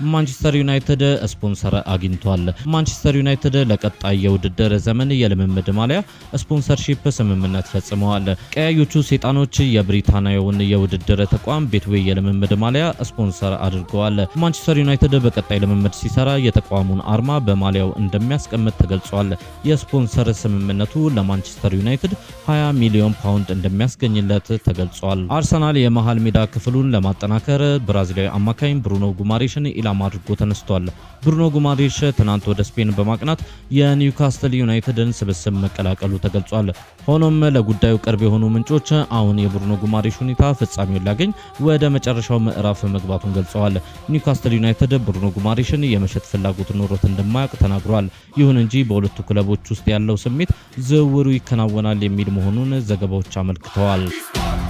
ማንቸስተር ዩናይትድ ስፖንሰር አግኝቷል። ማንቸስተር ዩናይትድ ለቀጣይ የውድድር ዘመን የልምምድ ማሊያ sponsorship ስምምነት ፈጽመዋል። ቀያዮቹ ሴጣኖች የብሪታንያውን የውድድር ተቋም ቤትዌይ የልምምድ ማሊያ ስፖንሰር አድርገዋል። ማንቸስተር ዩናይትድ በቀጣይ ልምምድ ሲሰራ የተቋሙን አርማ በማሊያው እንደሚያስቀምጥ ተገልጿል። የስፖንሰር ስምምነቱ ለማንቸስተር ዩናይትድ 20 ሚሊዮን ፓውንድ እንደሚያስገኝለት ተገልጿል። አርሰናል የመሃል ሜዳ ክፍሉን ለማጠናከር ብራዚላዊ አማካኝ ብሩኖ ጉማሬሽን ኢላማ አድርጎ ተነስቷል። ብሩኖ ጉማሬሽ ትናንት ወደ ስፔን በማቅናት የኒውካስትል ዩናይትድን ስብስብ መቀላቀሉ ተገልጿል። ሆኖም ለጉዳዩ ቅርብ የሆኑ ምንጮች አሁን የብሩኖ ጉማሬሽ ሁኔታ ፍጻሜውን ሊያገኝ ወደ መጨረሻው ምዕራፍ መግባቱን ገልጸዋል። ኒውካስትል ዩናይትድ ብሩኖ ጉማሬሽን የመሸጥ ፍላጎት ኖሮት እንደማያውቅ ተናግሯል። ይሁን እንጂ በሁለቱ ክለቦች ውስጥ ያለው ስሜት ዝውውሩ ይከናወናል የሚል መሆኑን ዘገባዎች አመልክተዋል። Sport.